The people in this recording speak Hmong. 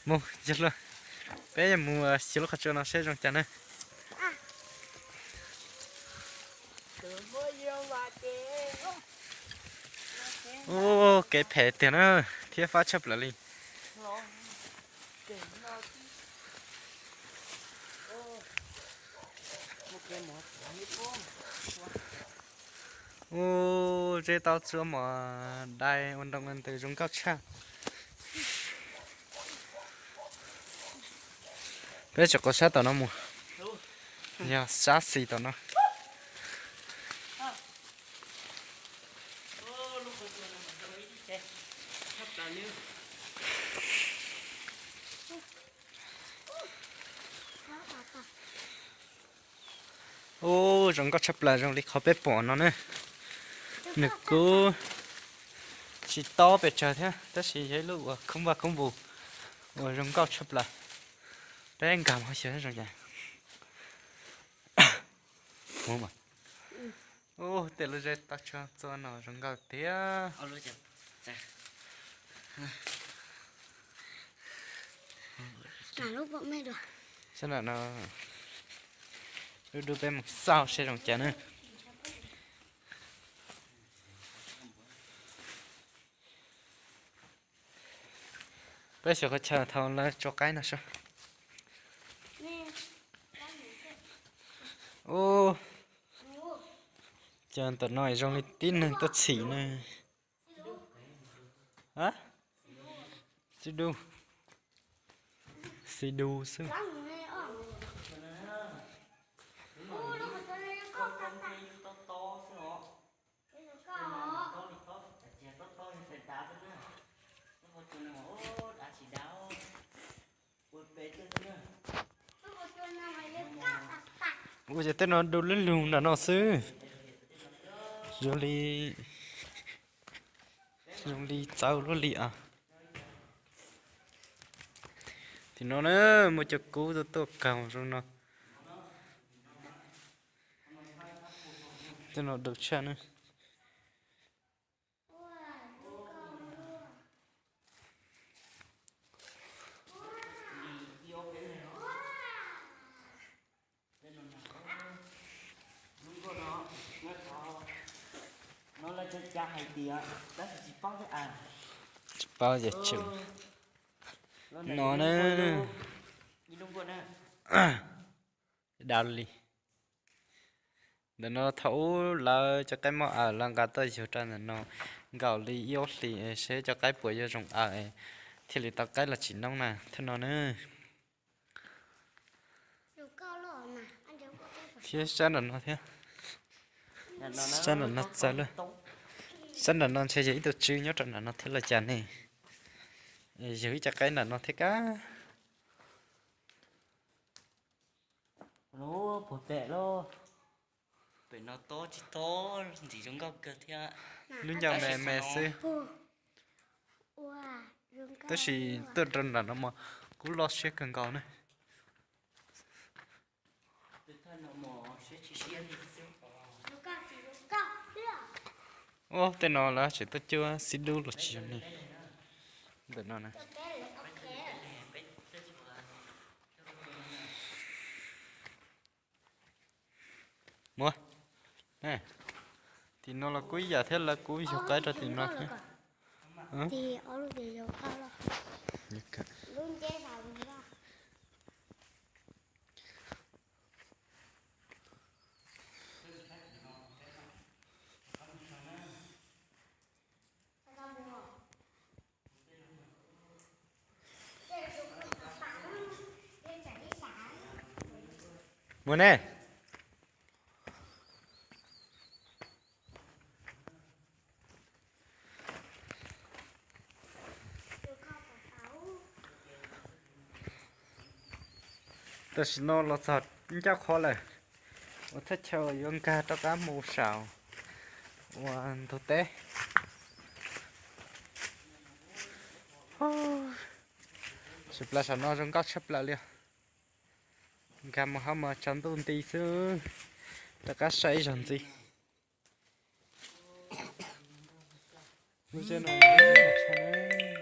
Mus, yog lawm, peb yuav mus xyuas lub qhov tsua no seb zoo cas na. Ub, kev phem tiag na, thiab fab tshaj plaws li. Ub, zeb taub tsuab mos dai ua nroo ua ntws zoo nkauj tshaj. Peb tsom qab sab tom no mus, yog sab xis tom no. Ub, zoo nkauj tshaj plaws zoo li qhov peb pom no na. Nws kuj tsis tob pes tsawg thiab tab sis yog ib lub uas khoob vaj khoob npus uas zoo nkauj tshaj plaws. Peb nkag mus xyuas zoo cas. Ub, tej lub zeb taub tsuab txua no zoo nkauj tiag. Sab nram no, dub dub peb mus xauj seb zoo cas na. Peb xyuas qhov chaw thaum lawv tso qaib no saib. Ub, cas ntawm no zoo li tib neeg tuaj txhim ne. Xib du, xib du xwb. Ua ces tej no du lub lug nram no xwb. Zoo li, zoo li txawv luaj li as. Tim no na, muaj cov kub tuaj tuaj kaug zoo no. Tej no du tshaj na. Tsis paub yog tseem no na. Dab li. Ntawm no thaum ub lawv cov qaib mob aws lawv nqa tuaj yug rau ntawm no nkaus li ib ob hlis seb cov qaib puas yuav zoo aws thiaj li tau qaib los tsim noob na, thiab no na. Thiab sab nram no thiab. Sab nram no txawv lawm. Sab nram no ntshe yog ib tug tswv nyob rau nram no thiab los cas ne. Yug ib co qaib nram no thiab kab. Pem no tob tsis tob, ntxim zoo nkauj kawg thiab. Lub ncauj me me xwb. Tab sis tuaj rau nram no mas kuj loj siab kawg nkaus ne. Ub, tej no lawv tseem tuaj cuab xib dub los tsis yog ne. Ntawm no na. Muab, tim no los kuj ib yam thiab, lawv kuj yug qaib rau tim no thiab. Muab ne. Tam sim no los txog ncauj qhov lawm, ua thaj chaw yuav nkag rov qab mus saum ua ntug teb. Saum plaws saum no zoo nkauj tshaj plaws li. Nkag mus hauv mas tsaus ntuj nti xwb, rov qab saib ib zaug ntxiv. Lub zeb no zoo nkauj tshaj na.